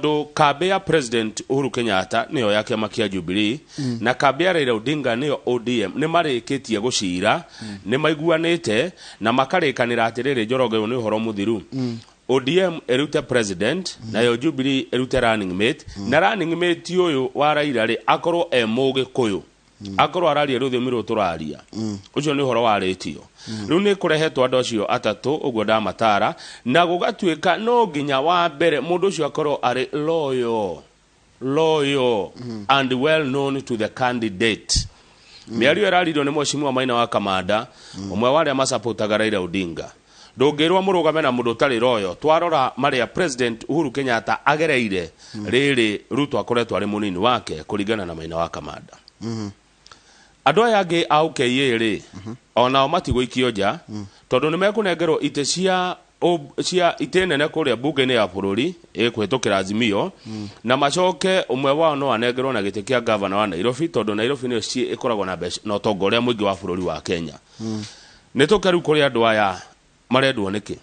Tondũ kambĩ ya President Uhuru Kenyatta nĩyo ya kĩama kĩa Jubilee na kambĩ ya Raila Odinga nĩyo ODM, nĩ marĩkĩtie gũcira, nĩ maiguanĩte na makarĩkanĩra atĩrĩrĩ, Njoroge, ũyũ nĩ ũhoro mũthiru. ODM ĩrute president, nayo Jubilee ĩrute running mate, na running mate ũyũ wa Raila rĩ, akorwo e Mũgĩkũyũ, akorwo araria rũthiomi rũrũ tũraria. Ũcio nĩ ũhoro warĩtio. Rĩu nĩ kũrehetwo andũ acio atatũ ũguo ndamatara, na gũgatuĩka no nginya wa mbere mũndũ ũcio akorwo arĩ loyal, loyal and well known to the candidate. Mĩario ĩraririo nĩ Mheshimiwa Maina wa Kamanda, ũmwe wa arĩa masapotaga Raila Odinga. Ndũngĩrwo mũrũgame na mũndũ ũtarĩ loyal. Twarora marĩa President Uhuru Kenyatta agereire rĩrĩ, Ruto akoretwo arĩ mũnini wake, kũringana na Maina wa Kamanda. Andũ aya angĩ a UKA rĩ, onao matigũikio nja, tondũ nĩ mekũnengerwo itĩ cia itĩ nene kũrĩa mbunge-inĩ ya bũrũri ĩkũhĩtũkĩra Azimio, na macoke ũmwe wao no anengerwo na gĩtĩ kĩa gavana wa Nairobi, tondũ Nairobi nĩyo ĩkoragwo na mbeca na ũtonga ũrĩa mũingĩ wa bũrũri wa Kenya. Nĩ tũke rĩu kũrĩ andũ aya marendwo nĩkĩ.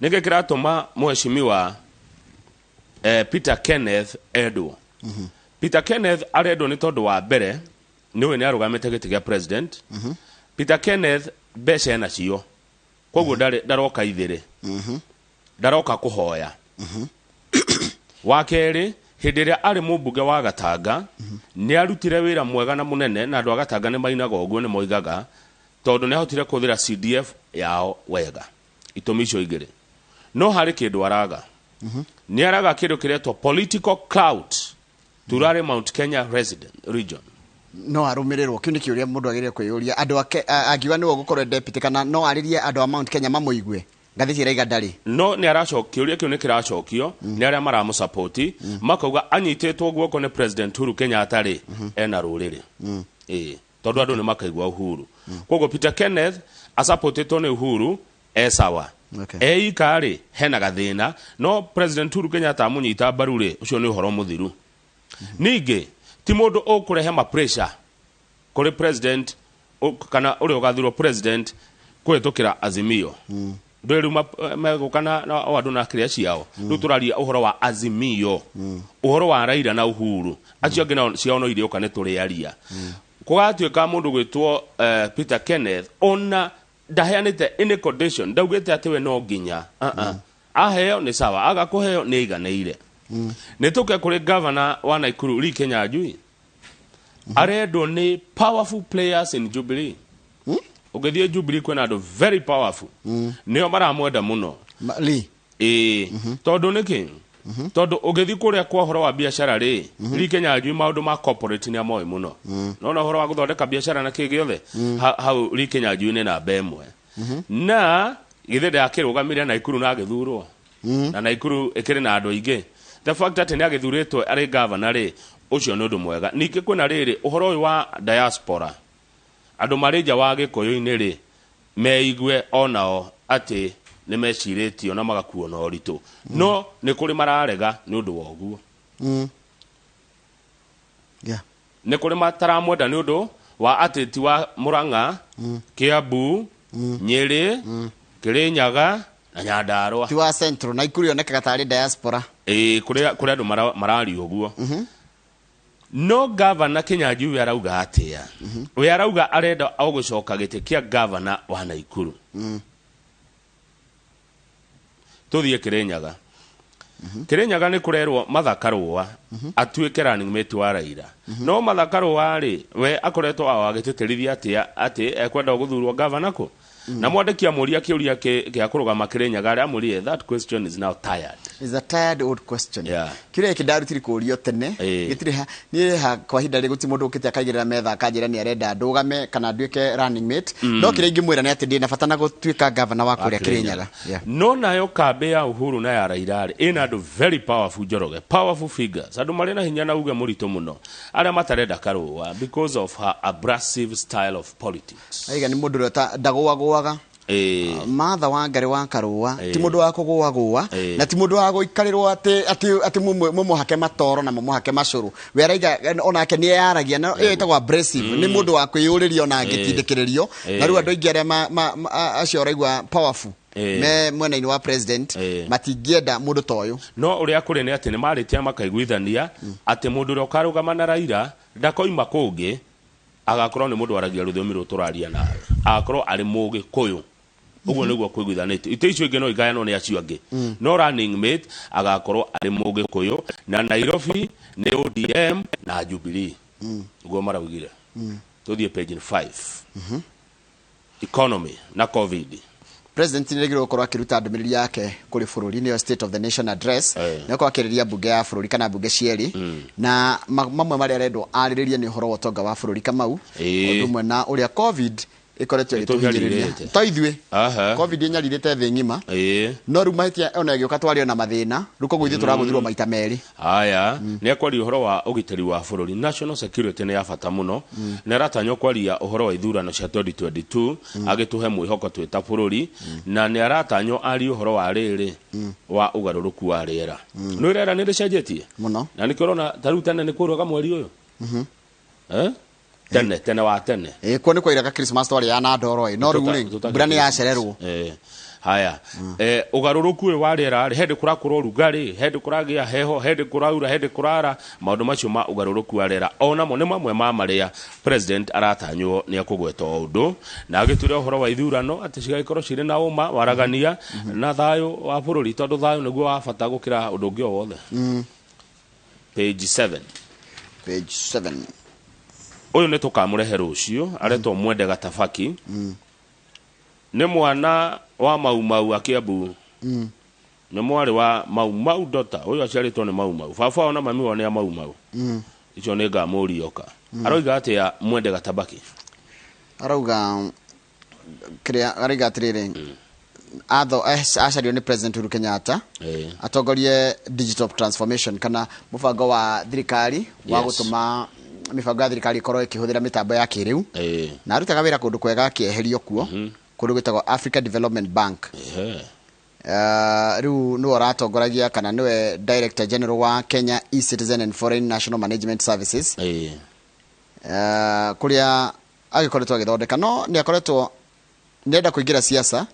Nĩkĩ kĩratũma Mheshimiwa Peter Kenneth endwo? Peter Kenneth arendwo nĩ tondũ wa mbere nĩũĩ nĩ arũgamĩte gĩtĩ gĩa president. Peter Kenneth mbeca enacio, koguo ndaroka ithĩrĩ, ndaroka kũhoya. Wa kerĩ, hĩndĩ ĩrĩa arĩ mũmbunge wa Gatanga, nĩ arutire wĩra mwega na mũnene, na andũ a Gatanga nĩ mainaga ũguo, nĩ moigaga tondũ nĩ ahotire kũhũthĩra CDF yao wega. Itũmi icio igĩrĩ, no harĩ kĩndũ araga. Nĩ araga kĩndũ kĩretwo political clout to rally Mount Kenya resident region. No arũmĩrĩrwo? Kĩu nĩ kĩũria mũndũ agĩrĩire kwĩyũria. Andũ ake angiuga nĩwe ũgũkorwo deputy, kana no arĩrie andũ a Mount Kenya mamũigue? Ngathĩti ĩraiga ndarĩ. No nĩ aracokio, kĩũria kĩu nĩ kĩracokio nĩ arĩa maramũsapoti, makauga anyitĩtwo guoko nĩ President Uhuru Kenyatta rĩ, ena rũrĩrĩ, ĩĩ, tondũ andũ nĩ makaigua Uhuru. Koguo Peter Kenneth asapotĩtwo nĩ Uhuru e sawa. Eika rĩ, hena gathĩna, no President Uhuru Kenyatta amũnyita mbaru rĩ, ũcio nĩ ũhoro mũthiru. Ningĩ ti mũndũ ũkũrehe ma pressure kũrĩ president kana ũrĩa ũgathurwo president kũhĩtũkĩra Azimio. Ndũĩ rĩu megũka na o andũ na kĩrĩa ciao. Rĩu tũraria ũhoro wa Azimio, ũhoro wa Raila na Uhuru. Acio angĩ nao ciao no irĩũka, nĩ tũrĩaria. Kũgatuĩka mũndũ gwĩtwo Peter Kenneth ona ndaheanĩte any condition, ndaugĩte atĩ we no nginya uh-uh. Aheo nĩ sawa, aga kũheo nĩ aiganĩire. Nĩ tũke kũrĩ gavana wa Naikuru Lee Kinyanjui. Arendwo nĩ powerful players in Jubilee. Ũngĩthiĩ Jubilee kwĩna andũ very powerful, nĩo maramwenda mũno. Lee? Ĩĩ, tondũ nĩkĩ? Tondũ ũgĩthiĩ kũrĩa kwa ũhoro wa biacara rĩ, Lee Kinyanjui maũndũ ma corporate nĩ amoĩ mũno. Nona ũhoro wa gũthondeka biacara na kĩ gĩothe, hau Lee Kinyanjui nĩ namba ĩmwe. Na githĩ ndakĩrũgamire Naikuru na agĩthurwo, na Naikuru ĩkĩrĩ na andũ aingĩ? The fact atĩ nĩ agĩthurĩtwo arĩ gavana rĩ, ũcio nĩ ũndũ mwega. Ningĩ kwĩna rĩrĩ ũhoro ũyũ wa diaspora, andũ marĩ nja wa gĩkũyũ-inĩ rĩ, meigue onao atĩ nĩ mecirĩtio na magakuo na ũritũ, no nĩ kũrĩ mararega nĩ ũndũ wa ũguo. Nĩ kũrĩ mataramwenda nĩ ũndũ wa atĩ ti wa Mũrang'a, Kiambu, Nyĩrĩ, Kĩrĩnyaga na Nyandarũa. Ti wa Central Naikuru yonekaga tarĩ diaspora. Ĩĩ, kũrĩ andũ mararia ũguo. No gavana Kinyanjui we arauga atĩa? We arauga arenda o gũcoka gĩtĩ kĩa gavana wa Naikuru. Tũthiĩ Kĩrĩnyaga. Kĩrĩnyaga nĩ kũrerwo Martha Karũa atuĩke running mate wa Raila. No Martha Karũa rĩ, we akoretwo o agĩtĩtĩrithia atĩa? Atĩ ekwenda gũthurwo gavana kũ? Na mwandĩki amũria kĩũria kĩa kũrũgama Kĩrĩnyaga rĩ, amũrire, "That question is now tired." Is a tired old question. Kĩũria gĩkĩ ndarutire kũũrio tene. Gĩtirĩ ha niĩ ha kwa ihinda rĩ, gũtirĩ mũndũ ũkĩte akaigĩrĩra metha akanjĩra nĩ arenda ndũgame kana nduĩke running mate. No kĩrĩa ingĩmwĩra nĩ atĩ ndĩna bata na gũtuĩka gavana wa kũrĩa Kĩrĩnyaga. No nayo kambĩ ya Uhuru na ya Raila rĩ, ĩna andũ very powerful, Njoroge, powerful figures, andũ marĩ na hinya na uge mũritũ mũno, arĩa matarenda Karũa because of her abrasive style of politics. Aiga nĩ mũndũ ũrĩa ndagũagũaga. Martha Wangari wa Karũa ti mũndũ wa kũgũagũa na ti mũndũ wa gũikarĩrwo atĩ mũmũhake matoro na mũmũhake macũrũ. We araiga onake nĩ eyaragia, na ĩyo ĩtagwo abrasive. Nĩ mũndũ wa kwĩyũrĩria ona angĩtindĩkĩrĩrio. Na rĩu andũ aingĩ arĩa acio ũraigua powerful. Me mwena-inĩ wa president matingĩenda mũndũ ta ũyũ. No ũrĩa kũrĩ nĩ atĩ nĩ marĩtie makaiguithania atĩ mũndũ ũrĩa ũkarũgama na Raila ndakoima kũngĩ, agakorwo nĩ mũndũ waragia rũthiomi rũrũ tũraria nawe, agakorwo arĩ Mũgĩkũyũ. Ũguo nĩguo kũiguithanĩtio. Itĩ icio ingĩ no igayanwo nĩ acio angĩ, no running mate agakorwo arĩ Mũgĩkũyũ. Na Nairobi nĩ ODM na Jubilee, ũguo maraugire. Tũthiĩ page 5, economy na COVID. President nĩ rĩgĩrĩirwo gũkorwo akĩruta ndũmĩrĩri yake kũrĩ bũrũri, nĩyo State of the Nation Address. Nĩ akorwo akĩarĩria mbunge ya bũrũri kana mbunge cierĩ, na mamwe marĩa arendwo arĩrĩrie nĩ ũhoro wa ũtonga wa bũrũri, Kamau, ũndũ ũmwe na ũrĩa COVID ĩkoretwo ĩgĩtũhinyĩrĩria. Ĩtũnyarirĩte. To ithuĩ, COVID ĩnyarirĩte thĩ ng'ima. No rĩu mahĩtia ona ĩgĩũka twarĩ ona mathĩna rĩu, koguo ithuĩ tũragũthirwo maita merĩ. Haya, nĩ akwaria ũhoro wa ũgitĩri wa bũrũri, national security nĩ ya bata mũno. Nĩ aratanywo kwaria ũhoro wa ithurano cia 2022, agĩtũhe mwĩhoko twĩ ta bũrũri. Na nĩ aratanywo arie ũhoro wa rĩrĩ wa ũgarũrũku wa rĩera. Nĩ rĩera nĩ rĩcenjetie mũno. Na nĩkĩo ũrona ta rĩu tene nĩ kũrwaga mweri ũyũ. Eh? Tene tene wa tene. Ĩ, kuo nĩ kwairaga Christmas twarĩaga na ndoro ĩ, no rĩu rĩ, mbura nĩ yacererwo. Haya, ũgarũrũku ũyũ wa rĩera rĩ, hĩndĩ kũrakorwo rugarĩ, hĩndĩ kũragĩa heho, hĩndĩ kũraura, hĩndĩ kũrara, maũndũ macio ma ũgarũrũku wa rĩera onamo nĩ mamwe ma marĩa president aratanywo nĩ ekũgweta o ũndũ. Na agĩture ũhoro wa ithurano atĩ cigagĩkorwo cirĩ na ũma, waragania na thayũ wa bũrũri, tondũ thayũ nĩguo wa bata gũkĩra ũndũ ũngĩ o wothe. Page 7. Page 7. Ũyũ nĩ tũkamũrehe rũciũ, aretwo Mwende Gatabaki. Nĩ mwana wa Mau Mau a Kiambu. Nĩ mwarĩ wa Mau Mau dota ũyũ, aciarĩtwo nĩ Mau Mau, baba wao na mami wao nĩ a Mau Mau. Icio nĩ ngamũria oka. Aroiga atĩa Mwende Gatabaki? Arauga kĩrĩa arauga atĩrĩrĩ, atho acario nĩ President Uhuru Kenyatta atongorie digital transformation kana mũbango wa thirikari wa gũtũma mĩbango ya thirikari ĩkorwo ĩkĩhũthĩra mĩtambo ya kĩrĩu. Na arutaga wĩra kũndũ kwega, akĩeherio kuo kũndũ gwĩtagwo Africa Development Bank. Rĩu nĩwe ũratongoragia kana nĩwe Director General wa Kenya e-Citizen and Foreign National Management Services, kũrĩa agĩkoretwo agĩthondeka, no nĩ akoretwo nĩenda kũingĩra siasa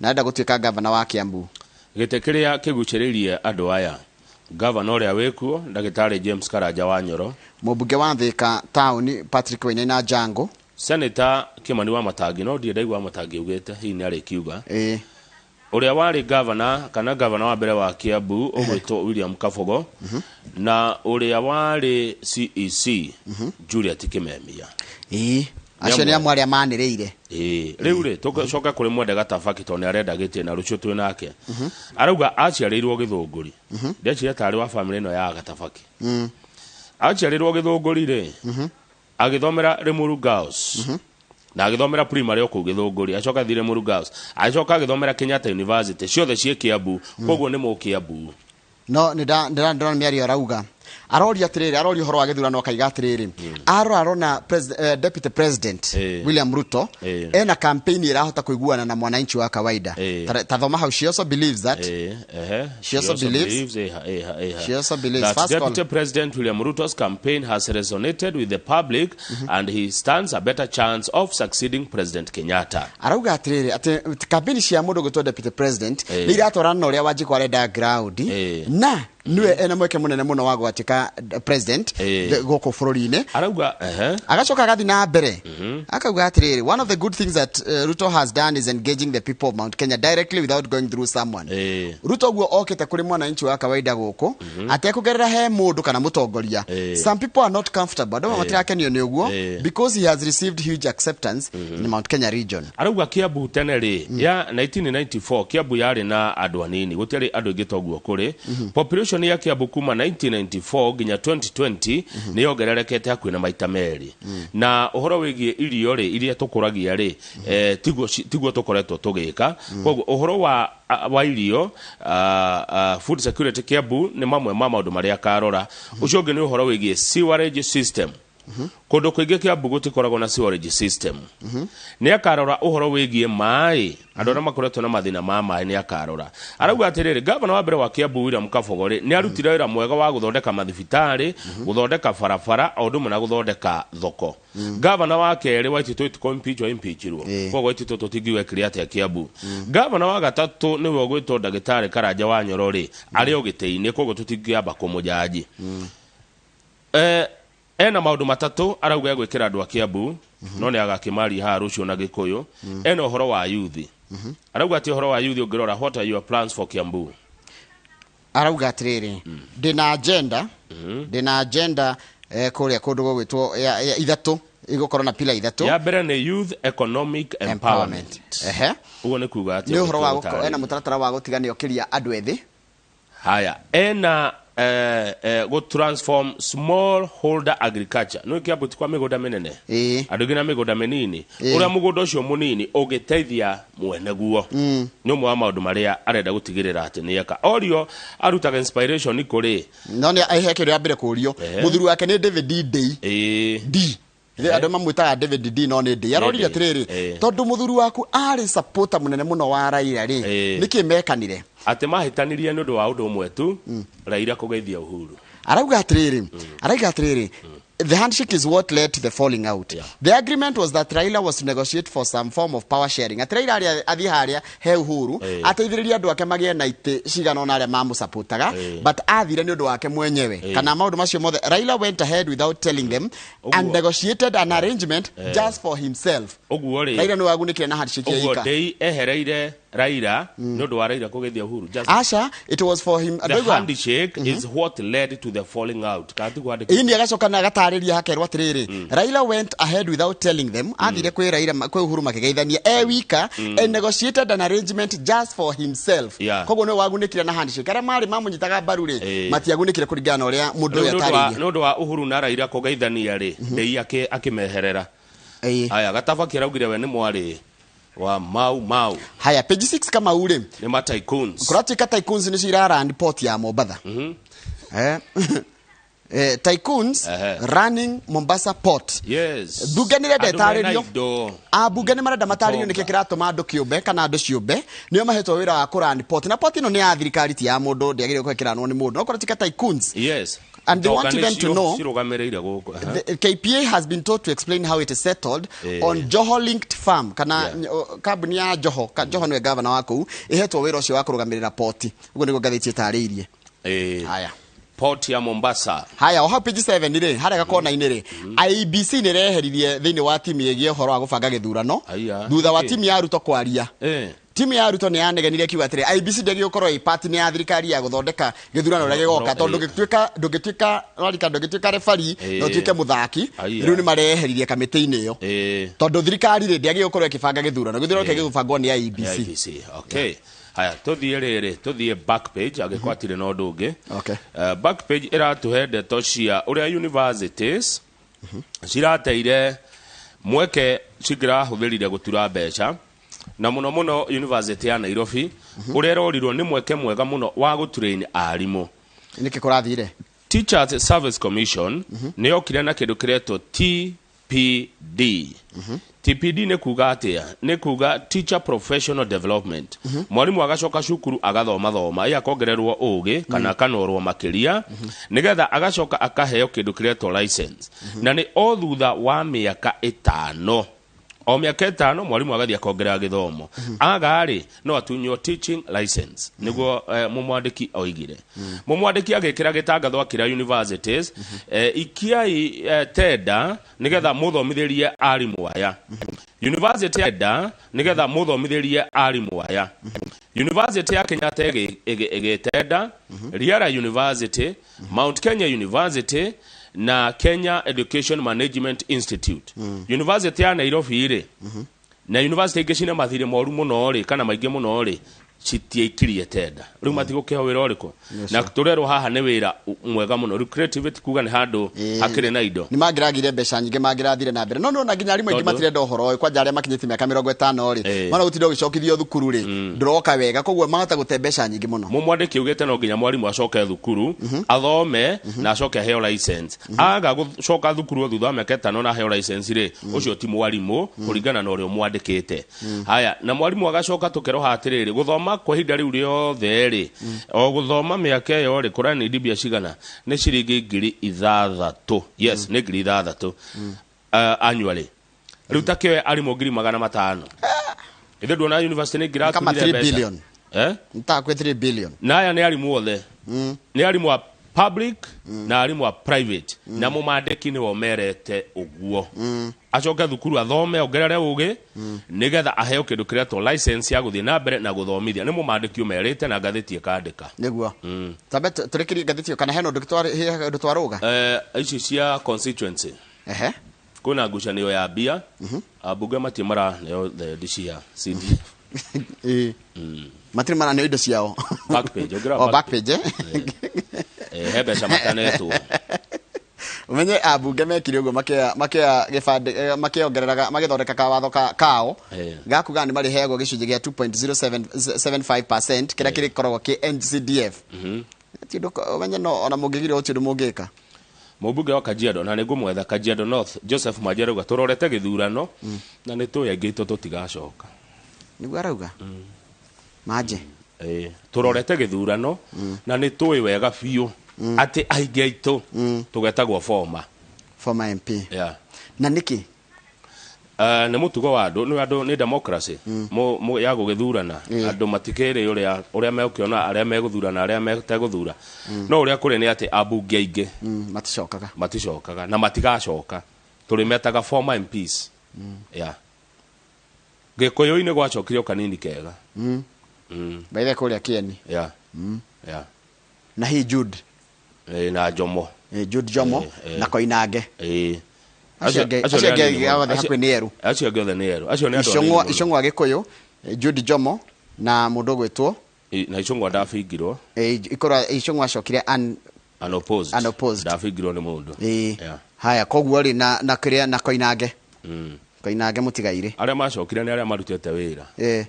na enda gũtuĩka gavana wa Kiambu. Gĩtĩ kĩrĩa kĩgucĩrĩirie andũ aya, gavana ũrĩa wĩkuo, ndagĩtarĩ James Karanja wa Nyoro, mũmbunge wa Thika Town Patrick Wainaina Jango, Senator Kimani wa Matangi, no ndirĩ ndaigua Matangi augĩte, hihi nĩ arĩkiuga. Ũrĩa warĩ gavana kana gavana wa mbere wa Kiambu ũgwĩtwo William Kabogo, na ũrĩa warĩ CEC Juliet Kimemia. Ĩĩ, acio nĩ amwe arĩa manĩrĩire. Ĩĩ, rĩu rĩ, tũcoke kũrĩ Mwende Gatabaki tondũ nĩ arenda gĩtĩ na rũciũ twĩ nake. Arauga aciarĩirwo Gĩthũngũri. Ndeciria tarĩ wa famĩlĩ ĩno ya Gatabaki. Aciarĩirwo Gĩthũngũri rĩ, agĩthomera Limuru Girls na agĩthomera primary o kũu Gĩthũngũri, acoka athire Limuru Girls, acoka agĩthomera Kenyatta University, ciothe ciĩ Kiambu, koguo nĩ Mũkĩambu. No nĩ ndĩrona mĩario arauga, aroria atĩrĩrĩ, aroria ũhoro wa gĩthurano, akaiga atĩrĩrĩ, arora arona deputy president William Ruto ena campaign ĩrahota kũiguana na mwananchi wa kawaida. Ta thoma hau, she also believes that She also believes- She also believes that First call. Deputy President William Ruto's campaign has resonated with the public and he stands a better chance of succeeding President Kenyatta. Arauga atĩrĩrĩ atĩ campaign cia mũndũ gwĩtwo deputy president nĩ iratwarana na ũrĩa Wanjikũ arenda ground, na niwe ena mweke mũnene mũno wa gwatuĩka president gũkũ bũrũri-inĩ. Arauga ehe. Agacoka agathi na mbere akauga atĩrĩrĩ, one of the good things that Ruto has done is engaging the people of Mount Kenya directly without going through someone. Ruto guo okĩte kũrĩ mwananchi wa kawaida gũkũ atekũgerera he mũndũ kana mũtongoria. Some people are not comfortable, andũ amwe matirakenio nĩ ũguo, because he has received huge acceptance in Mount Kenya region. Arauga Kiambu tene rĩ, ya 1994 Kiambu yarĩ na andũ anini, gũtiarĩ andũ aingĩ toguo kũrĩ. Population ya Kiambu kuma 1994 nginya 2020 nĩ yongererekete hakuhĩ na maita merĩ. Na ũhoro wĩgiĩ irio rĩ, iria tũkũragia rĩ, tiguo tũkoretwo tũgĩka. Koguo ũhoro wa irio, food security Kiambu nĩ mamwe ma maũndũ marĩa akarora. Ũcio ũngĩ nĩ ũhoro wĩgiĩ sewerage system. Kũndũ kũingĩ Kiambu gũtikoragwo na sewerage system. Nĩ akarora ũhoro wĩgiĩ maĩ, andũ arĩa makoretwo na mathĩna ma maĩ nĩ akarora. Arauga atĩrĩrĩ, gavana wa mbere wa Kiambu William Kabogori nĩ arutire wĩra mwega wa gũthondeka mathibitarĩ, gũthondeka barabara, o ũndũ ũmwe na gũthondeka thoko. Gavana wa kerĩ Waititũ ĩtiko impeachwo impeachirwo, koguo Waititũ tũtingiuga ekire atĩa Kiambu. Gavana wa gatatũ nĩwe ũgwĩtwo ndagĩtarĩ Karanja wa Nyoro rĩ, arĩ o gĩtĩ-inĩ, koguo tũtingĩamba kũmũjanji. Ena maũndũ matatũ arauga egwĩkĩra andũ a Kiambu, no nĩ agakĩmaria haha rũciũ na Gĩkũyũ. Ena ũhoro wa yuthi, arauga atĩ ũhoro wa yuthi ũngĩrora, what are your plans for Kiambu? Arauga atĩrĩrĩ, ndĩna agenda kũrĩa kũndũ gũgwĩtwo ya ithatũ, igũkorwo na pillar ithatũ. Ya mbere nĩ youth economic empowerment. Ũguo nĩ kuga atĩ Nĩ ũhoro wa gũkorwo ena mũtaratara wa gũtiga ũkĩria andũ ethĩ. Haya, ena go transform small holder agriculture. Nĩ Kiambu ti kwa mĩgũnda mĩnene, andũ aingĩ na mĩgũnda mĩnini. Ũrĩa mũgũnda ũcio mũnini ũngĩteithia mwene guo nĩ ũmwe wa maũndũ marĩa arenda gũtigĩrĩra atĩ nĩ eka. Orio arutaga inspiration kũrĩ No nĩ he kĩndũ ya mbere kũrio. Mũthuri wake nĩ David Ndii. D andũ mamwĩtaga David D, no nĩ Ndii. Arorire Ndii. atĩrĩrĩ, tondũ mũthuri waku arĩ supporter mũnene mũno wa Raila rĩ, nĩkĩ mekanire? Atĩ mahĩtanirie nĩ ũndũ wa ũndũ ũmwe tu, Raila kũgeithia Uhuru. Arauga atĩrĩrĩ, the handshake is what led to the falling out. The agreement was that Raila was to negotiate for some form of power sharing, atĩ Raila arĩa athiĩ harĩa he Uhuru, ateithĩrĩrie andũ ake magĩe na itĩ cigana ũna arĩa mamũsupportaga, but athire nĩ ũndũ wake mwenyewe kana maũndũ macio mothe. Raila went ahead without telling them and negotiated an arrangement just for himself. Ũguo rĩ, Raila nĩ wagunĩkire na handshake ya ũguo ika. Ndei ehereire Raila nĩ ũndũ wa Raila kũgeithia Uhuru. Just Aca, it was for him. The Ndaigua. handshake is what led to the falling out. Kana ti kwandĩka? Ĩni agacoka na agatarĩria, hakerwo atĩrĩrĩ, Raila went ahead without telling them, athire kwĩ Raila, kwĩ Uhuru makĩgeithania e wika, and negotiated an arrangement just for himself. Koguo nĩwe wagunĩkire na handshake. Arĩa marĩ mamũnyitaga mbaru rĩ, matiagunĩkire kũringana na ũrĩa mũndũ Rĩu ũyũ nĩ ũndũ wa- atarĩirie. nĩ ũndũ wa Uhuru na Raila kũgeithania rĩ, Ndei akĩmeherera. Aya, Gatabaki araugire we nĩ mwarĩ wa Mau Mau. Haya, page 6, Kamau rĩ, Nĩ ma tycoons. Kũratuĩka tycoons nĩcio irarani port ya Mombatha. Tycoons running Mombasa port. Mbunge nĩ irenda Andũ mena ĩtarĩrio. indo. Ambunge nĩ marenda matarĩrio nĩkĩ Itonga. kĩratũma andũ kĩũmbe kana andũ ciũmbe nĩo mahetwo wĩra wa kũrani port, na port ĩno nĩ ya thirikari, ti ya mũndũ, ndĩagĩrĩirwo gwĩkĩranwo nĩ mũndũ, no kũratuĩka tycoons. And they Itonga want even to nĩcio know cirũgamĩrĩire gũkũ. The KPA has been told to explain how it is settled on Joho linked farm kana kambuni ya Joho, Joho nĩwe gavana wa kũu, ĩhetwo wĩra ũcio wa kũrũgamĩrĩra poti. Ũguo nĩguo ngathĩti ĩtarĩirie. Haya. Port ya Mombasa. Haya, o hau page 7 rĩ, harĩa gakona-inĩ rĩ, IEBC nĩ ĩreheririe thĩinĩ wa timu ĩgiĩ ũhoro wa gũbanga gĩthurano Aya. thutha wa Nĩkĩ? timu ya Ruto kwaria. Timu ya Ruto nĩ yanegenire kiuga atĩrĩ, IEBC ndĩagĩrĩirwo gũkorwo ĩ part nĩ ya thirikari ya gũthondeka gĩthurano ũrĩa gĩgoka, tondũ ndũngĩtuĩka warika, ndũngĩtuĩka refari na ũtuĩke mũthaki. Rĩu nĩ mareheririe kamĩtĩ-inĩ ĩyo, tondũ thirikari rĩ, ndĩagĩrĩirwo gũkorwo ĩkĩbanga gĩthurano. Gĩthurano kĩagĩrĩirwo gũbangwo nĩ IEBC. IEBC. Okay. Haya, tũthiĩ rĩrĩ, tũthiĩ back page angĩkorwo hatirĩ na ũndũ ũngĩ. Okay. Back page ĩratũhe ndeto cia ũrĩa universities cirateire mweke cingĩrahũthĩrire gũtura mbeca, na mũno mũno University ya Nairobi, ũrĩa ĩrorirwo nĩ mweke mwega mũno wa gũtrain arimũ. Nĩkĩ kũrathire? Teachers Service Commission nĩ yokire na kĩndũ kĩretwo TPD. TPD nĩ kuga atĩa? Nĩ kuga Teacher Professional Development. Mwarimũ agacoka cukuru agathoma thoma, ĩ akongererwo ũgĩ kana akanorwo makĩria, nĩgetha agacoka akaheo kĩndũ kĩretwo license, na nĩ o thutha wa mĩaka 5, o mĩaka 5 mwarimũ agathiĩ akongerera gĩthomo. Aga rĩ, no atunywo teaching license, nĩguo mũmwandĩki oigire. Mũmwandĩki agĩkĩra gĩtangatho akĩra universities, ikiai tenda nĩgetha mũthomithĩrie arimũ aya. University ya tenda nĩgetha mũthomithĩrie arimũ aya. University ya Kenyatta ĩgĩtenda, Riara University, Mount Kenya University na Kenya Education Management Institute. University ya Nairobi rĩ, na university ingĩ cina mathirĩ moru mũno rĩ, kana maingĩ mũno rĩ, Citiaikirie tenda rĩu, matigũkĩheo wĩra ũrĩkũ? Na tũrerwo haha nĩ wĩra mwega mũno. Rĩu creativity kuga nĩ handũ hakĩrĩ na indo. Nĩ mangĩragire mbeca nyingĩ, mangĩrathire na mbere, no nĩwona nginya arimũ aingĩ matirenda ũhoro ũyũ, kwanja arĩa makinyĩtie mĩaka 50 rĩ, mana gũtinda ũgĩcokithio thukuru rĩ, ndũroka wega, koguo mahota gũte mbeca nyingĩ mũno. Mũmwandĩki augĩte no nginya mwarimũ acoke thukuru athome na acoke aheo license. Aga gũcoka thukuru o thutha wa mĩaka 5 na aheo license rĩ, ũcio ti mwarimũ kũringana na ũrĩa ũmwandĩkĩte. Haya, na mwarimũ agacoka tũkeroha atĩrĩrĩ, gũthoma kwa ihinda rĩu rĩothe rĩ, o gũthoma mĩaka ĩyo rĩ, kũranindi mbia cigana? Nĩ ciringi 6,000. Yes, nĩ 6,000 annually. Rĩu ta kĩoe arimũ 500,000. Ithe nduona university nĩ Kama ingĩratumire 3 mbeca. billion. Eh? Nĩtakwĩ 3 billion. Na aya nĩ arimũ othe, nĩ arimũ a public na arimũ a private, na mũmandĩki nĩwe ũmerete ũguo acoke thukuru athome, ongerere ũgĩ, nĩgetha aheo kĩndũ kĩretwo license ya gũthiĩ na mbere na gũthomithia. Nĩ mũmandĩki ũmerĩte na ngathĩti ĩkandĩka. Nĩguo tambe tũrĩkĩrie ngathĩti ĩyo, kana hena ũndũ he ũndũ twarũga? Ici cia constituency, Ehe. Kwĩna ngucanio ya mbia, ambunge matirĩ maraneo thendi cia CDF. Ĩĩ. Matirĩ maraneo indo ciao. Back page, ũngĩrora. O back page, eh? He mbeca matanetwo. Umenye ambunge mekire ũguo makĩoya gĩbandĩ, makĩongereraga magĩthondeka kawatho kao gakuga nĩ marĩheagwo gĩcunjĩ gĩa 2.0775% kĩrĩa kĩrĩkoragwo kĩ NCDF. Ti ũndũ ũmenye no ona mũngĩgirio ti ũndũ mũngĩka. Mũmbunge wa Kajiado, na nĩ ngũmwetha, Kajiado North, Joseph Mwanji arauga tũrorete gĩthurano na nĩ tũĩ aingĩ aitũ tũtigacoka. Nĩguo arauga manje. Tũrorete gĩthurano na nĩ tũĩ wega biũ atĩ aingĩ aitũ tũgetagwo former Former MP. Yeah. Na nĩkĩ? Nĩ mũtugo wa andũ, nĩ andũ, nĩ democracy ya gũgĩthurana. Andũ matikĩrĩ ũrĩa megũkĩona arĩa megũthurana, arĩa metegũthura, no ũrĩa kũrĩ nĩ atĩ ambunge aingĩ Maticokaga. Maticokaga na matigacoka, tũrĩmetaga former MPs. Yeah. Gĩkũyũ-inĩ gwacokire o kanini kega. Baithe kũrĩa kĩeni. Yeah. Na hi Jude. Na Jomo. Jude Jomo. Na Koinange. Acio Acio acio nĩ angĩ anini mũno. othe hakuhĩ nĩ erũ. Acio angĩ othe nĩ erũ, acio nĩ andũ anini Icũng'wa mũno. Icũng'wa Gĩkũyũ, Jude Jomo na mũndũ ũgwĩtwo Na Icũng'wa ndabingirwo. Ikorwo Icũng'wa acokire Unopposed. Unopposed. Ndabingirwo nĩ mũndũ. Haya, koguo rĩ, na kĩrĩa na Koinange. Koinange mũtigairĩ. Arĩa macokire nĩ arĩa marutĩte wĩra. Yeah.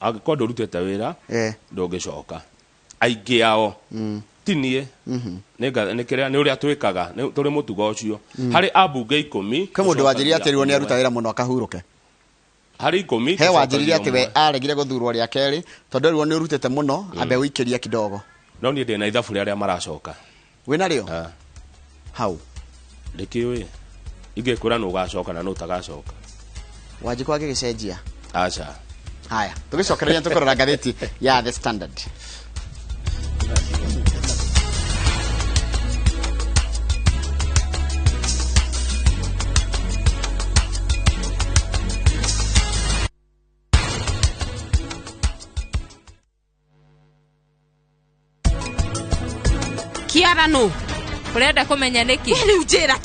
Angĩkorwo ndũrutĩte wĩra, ndũngĩcoka. Aingĩ ao ti niĩ, nĩ kĩrĩa nĩ ũrĩa twĩkaga, tũrĩ mũtugo ũcio harĩ ambunge 10. Kwĩ mũndũ wanjĩrire tũcokagia atĩ rĩo nĩ aruta ũmwe. wĩra mũno akahurũke. Harĩ 10 He wanjĩrire tũcokagia atĩ we ũmwe. aregire gũthurwo rĩa kerĩ tondũ rĩo nĩ ũrutĩte mũno, ambe ũikĩrie kidogo. No niĩ ndĩ na ithabu rĩa arĩa maracoka. Wĩna rĩo? Ah. Hau. Ndĩkĩũĩ, ingĩkwĩra nũ ũgacoka na nũ ũtagacoka. Wanjikũ agĩgĩcenjia. Aca. Haya, tũgĩcokereria tũkũrora ngathĩti ya The Standard. Kiarano. Ũrenda kũmenya nĩkĩ? Rĩu njĩra.